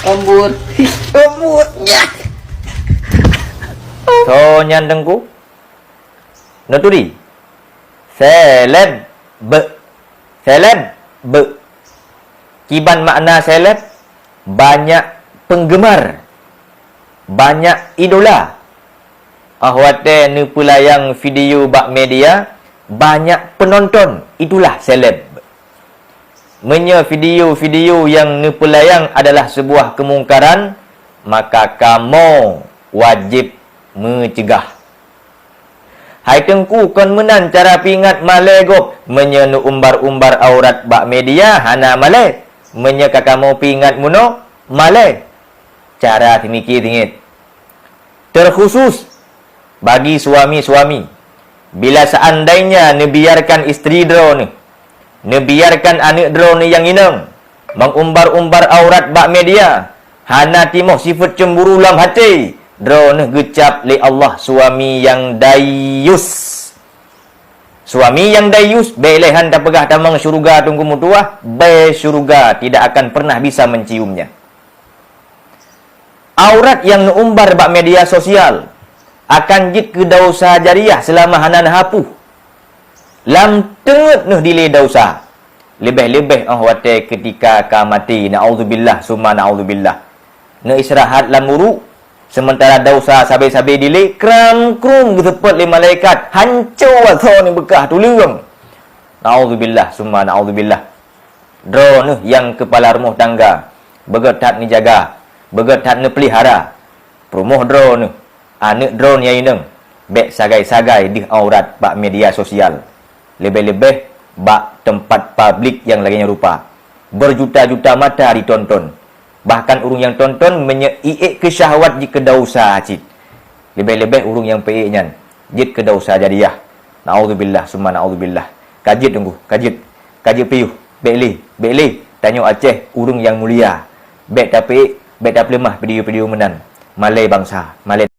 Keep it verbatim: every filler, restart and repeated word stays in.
Ombot. Ombot. Ya. Soe nyan Teungku? Neuturi. Seleb. Seleb. Kiban makna seleb? Banyak penggemar. Banyak idola. Óh watée neupeulayang video bak media, banyak penonton, itulah seleb. Meunyoe video-video nyang neupeulayang adalah sebuah keumungkaran, maka kamoe wajéb meuceugah. Hai Teungku, kon meunan cara peuingat malée gob, meunyoe neuumbar-umbar aurat bak media hana malée, meunyoe ka kamoe peuingat meunoe, malée. Cara teumiki teungét. Terkhusus bagi suami-suami, bila seandainya neubiarkan istri droeneuh, neubiarkan aneuëk droeneuh nyang inong, meungumbar-umbar aurat bak media, hana timoh sifeuet cemburu lam até, droeneuh geucab lé Allah suami nyang dayus. Suami nyang dayus, bék lé han tapeugah tamong syeuruga Teungku meutuwah, bée syeuruga tidak akan pernah bisa menciumnya. Aurat nyang neuumbar bak media sosial akan jeuet keu dausa jariah seulama hana neuhapôh. Lam teungét neuh dilée dausa. Leubeh-leubeh óh watée keutika ka maté, naudzubillah summa naudzubillah. Neuistirahat lam uruek, seumeuntara dausa sabe-sabe dilée, kram-krum geuseupôt lé malaikat, hanco asoe neubeukah tuleueng. Naudzubillah summa naudzubillah. Droeneuh nyang keupala rumoh tangga, beugét that neujaga, beugét that neupeulihara peurumoh droeneuh, aneuëk droeneuh nyang inong, bék sagai-sagai deuh aurat bak media sosial, leubeh-leubeh bak teumpat publik nyang lagée nyan rupa. Beujuta-juta mata jitonton. Bahkan ureuëng nyang tonton meunyoe iék keu syahwat jeuet keu dausa cit. Leubeh-leubeh ureuëng nyang peuék nyan jeuet keu dausa jariah. Naudzubillah summa naudzubillah. Ka jeuet Teungku, ka jeuet. Ka jeuet piôh. Bék lé, bék lé. Tanyoe Aceh ureuëng nyang mulia. Bék tapeuék, bék tapeuleumah video-video meunan. Malée bansa, malée